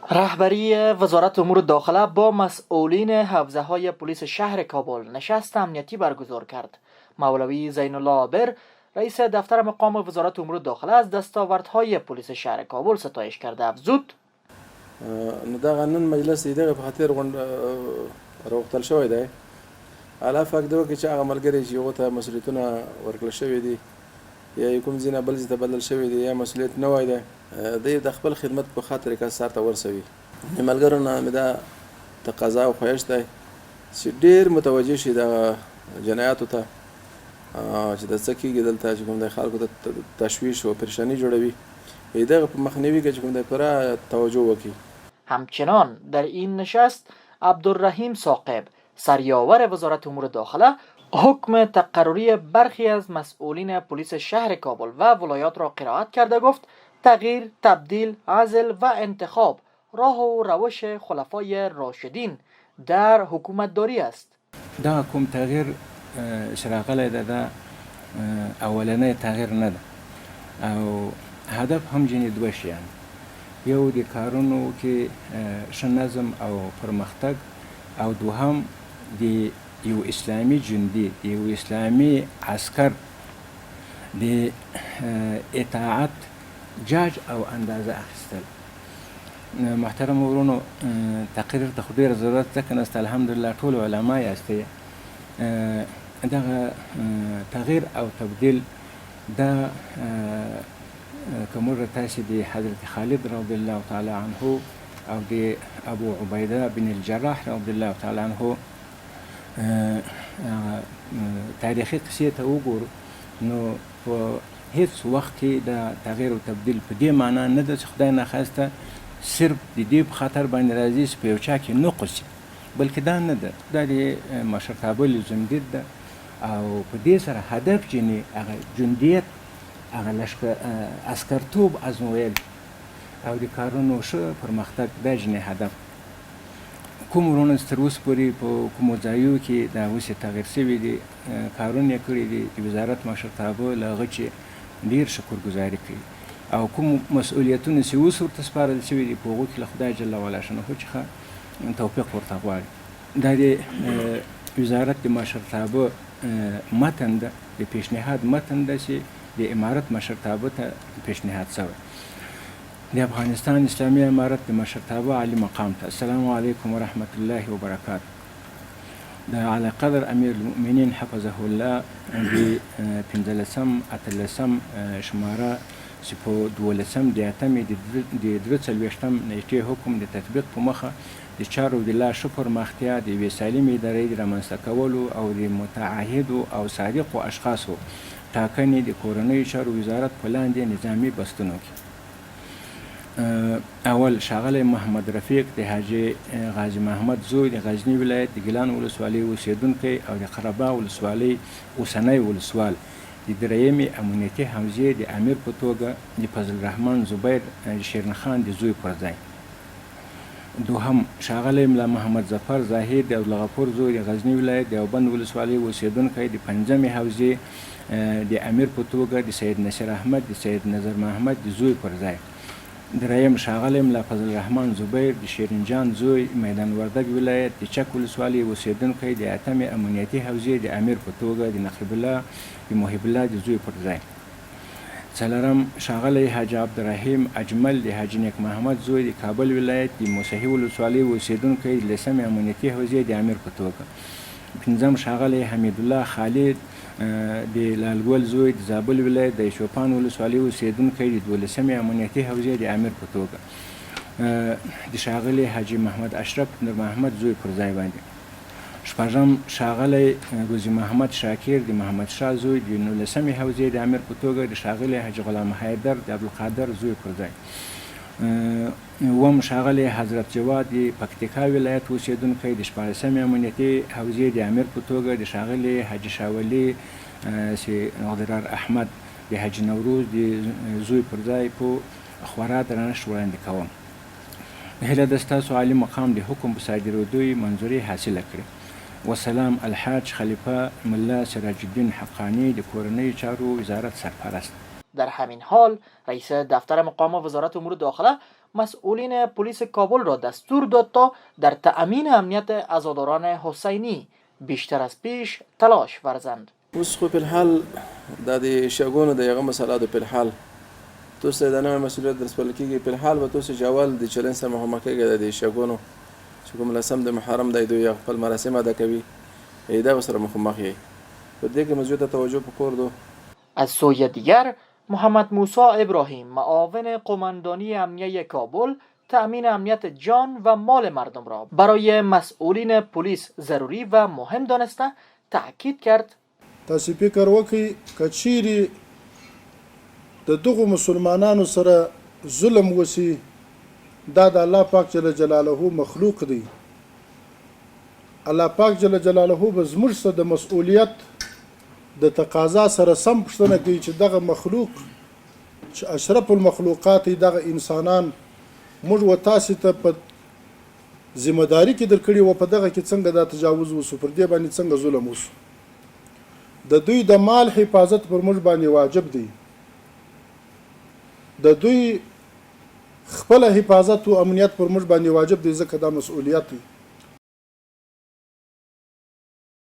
رهبری وزارت امور داخله با مسئولین حوزه های پلیس شهر کابل نشست امنیتی برگزار کرد. مولوی زین الله عابر، رئیس دفتر مقام وزارت امور داخله، از دستاوردهای پلیس شهر کابل ستایش کرده افزود: نو دغه نن مجلس د دغه په خاطر غونډه راغوښتل شوی دی. الله پاک دې وکړي چې هغه ملګري چې هغو ته مسؤلیتونه ورکړل شوي دي، یا یې کوم ځای نه بل ځای ته بدل شوي دي، یا مسؤلیت نوی دی، دی د خپل خدمت په ښه طریقه سرته ورسوي. د ملګرو نه مې دا تقاضا او خواهش دی چې ډېر متوجه شي دغه جنایاتو ته چې د څه کېږي دلته، چې کوم دی خلکو ته تشویش او پریشاني جوړوي، دغه په مخنیوي کې چې کوم دی پوره توجه وکړي. همچنان در این نشست عبدالرحیم ثاقب، سریاور وزارت امور داخله، حکم تقرری برخی از مسئولین پلیس شهر کابل و ولایات را قرائت کرده گفت: تغییر، تبدیل، عزل و انتخاب راه و روش خلفای راشدین در حکومتداری است. دا کوم تغییر چې راغلی ده، دا اولنی تغییر نه ده او هدف هم ځینې دوه شیان: یو د کارونو کې ښه نظم او پرمختګ، او دوهم د یو اسلامي جندي، د یو اسلامي عسکر د اطاعت جاج او اندازه اخیستل. محترم ورونو، تقریر ته خو ډېر ضرورت ځکه نشته، الحمدلله ټول علما یاستئ. دغه تغییر او تبدیل دا که موږ تاسې د حضرت خالد رضی الله تعالی عنه او د ابو عبیده بن الجراح رضی الله تعالی عنه تاریخي قصې ته وګورو، نو په هیڅ وخت کې دا تغییر او تبدیل په دې معنا نه ده چې خدای ناخواسته صرف د دې په خاطر باندې راځي چې په یو چا کې نقص وي، بلکې دا نه ده، دا د مشرتابه لزوم دید ده او په دې سره هدف جنې هغه جندیت، هغه لشکر عسکرتوب ازمویل او د کارونو ښه پرمختګ دا جنې هدف. کوم وروڼه چې تر اوسه پورې په کومو ځایو کې دا اوس یې تغییر شوي دي، کارونه یې کړي دي، د وزارت مشرتابه له هغه چې ډېر شکرګزاري کوي او کوم مسؤلیتونه چې اوس ورته سپارل شوي دي، په هغو کې له خدای جل وعلا شانه څخه توفیق ورته غواړي. دا د وزارت د مشرتابه متن ده، د پیشنهاد متن ده چې د امارت مشرتابه ته پیشنهاد شوی. د افغانستان اسلامي امارت د مشرتابه عالي مقام ته، السلام علیکم ورحمت الله وبرکاته. د علی قدر امیر المؤمنین حفظه الله د 15، 18 شماره چې په 12 د اتمې د 43 نیټې حکم د تطبیق په مخه د چارو د لا ښه پرمختیا، د یوې سالمې ادارې د رامنځته کولو او د متعهدو او صادقو اشخاصو ټاکنې د کورنیو چارو وزارت په لاندې نظامي بستونو کې: اول، ښاغلی محمد رفیق د حاجي غازي محمد زوی، د غزني ولایت د ګیلان ولسوالۍ اوسېدونکی او د قره باغ ولسوالۍ اوسنی ولسوال، د درېیمې امنیتي حوزې د امیر په توګه د فضل الرحمن زبیر د شیرین خان د زوی پر ځای. دوهم، ښاغلی ملا محمد ظفر زاهد د عبدالغفور زوی، د غزني ولایت د اوبند ولسوالۍ اوسېدونکی، د پنځمې حوزې د امیر په توګه د سید نصیر احمد د سید نظر محمد د زوی پر ځای. درېیم، ښاغلی ملا فضل الرحمن زبیر د شیرین جان زوی، میدان وردګ ولایت د چک ولسوالۍ اوسېدونکی، د اتمې امنیتي حوزې د امیر په توګه د نقیب الله د محب الله د زوی پر ځای. څلورم، ښاغلی حاجي عبدالرحیم اجمل د حاجي نیک محمد زوی، د کابل ولایت د موسهي ولسوالۍ اوسېدونکی، د لسمې امنیتي حوزې د امیر په توګه. پنځم، ښاغلی حمیدالله خالد د لال ګل زوی، د زابل ولایت د چوپان ولسوالۍ اوسېدونکی، د 12مې امنیتي حوزې د امیر په توګه د ښاغلي حاجي محمد اشرف نور محمد زوی پر ځای باندې. شپږم، ښاغلی روزي محمد شاکر د محمد شاه زوی، د 19مې حوزې د امیر په توګه د ښاغلي حاجي غلام حیدر د عبدالقادر زوی پر ځای. اووم، ښاغلی حضرت جواد د پکتیکا ولایت اوسېدونکی، د 16مې امنیتي حوزې د امیر په توګه د ښاغلي حاجي شاولي سي ضرار احمد د حاجي نوروز د زوی پر ځای په خورا درنښت وړاندې کوم. هیله ده ستاسو عالي مقام د حکم په صادرېدو یې منظوري حاصله کړي. والسلام. الحاج خلیفه ملا سراج الدین حقاني، د کورنیو چارو وزارت سرپرست. در همین حال رئیس دفتر مقام وزارت امور داخله مسئولین پلیس کابل را دستور داد تا در تأمین امنیت عزاداران حسینی بیشتر از پیش تلاش ورزند. اوس خو فی الحال دا د شیعګانو د هغه مسله ده، فی الحال تاسو ته دا نوی مسؤلیت در سپارل کیږي، فی الحال به تاسو چې اول د چلنج سره مخامخ کیږئ دا د شیعګانو چې کوم لسم د محرم دی دوی خپل مراسم ادا کوي دغه سره مخامخ یئ، په دې کې مو زیاته توجه په کور ده. از سوی دیگر محمد موسی ابراهیم معاون قوماندانی امنیه کابل تأمین امنیت جان و مال مردم را برای مسئولین پلیس ضروری و مهم دانسته تأکید کرد. تاسې فکر وکړئ که چیرې د دغو مسلمانانو سره ظلم وشي دا د الله پاک جل جلاله مخلوق دی الله پاک جل جلاله به زموږ څخه د مسؤلیت د تقاضا سره سم پوښتنه کوي چې دغه مخلوق چې اشرف المخلوقات دی دغه انسانان موږ و تاسې ته په ذمه داري کې درکړي وه په دغه کې څنګه دا تجاوز وسو پر دې باندې څنګه ظلم وسو د دوی د مال حفاظت پر موږ باندې واجب دی د دوی خپله حفاظت او امنیت پر موږ باندې واجب دی ځکه دا مسؤلیت دی.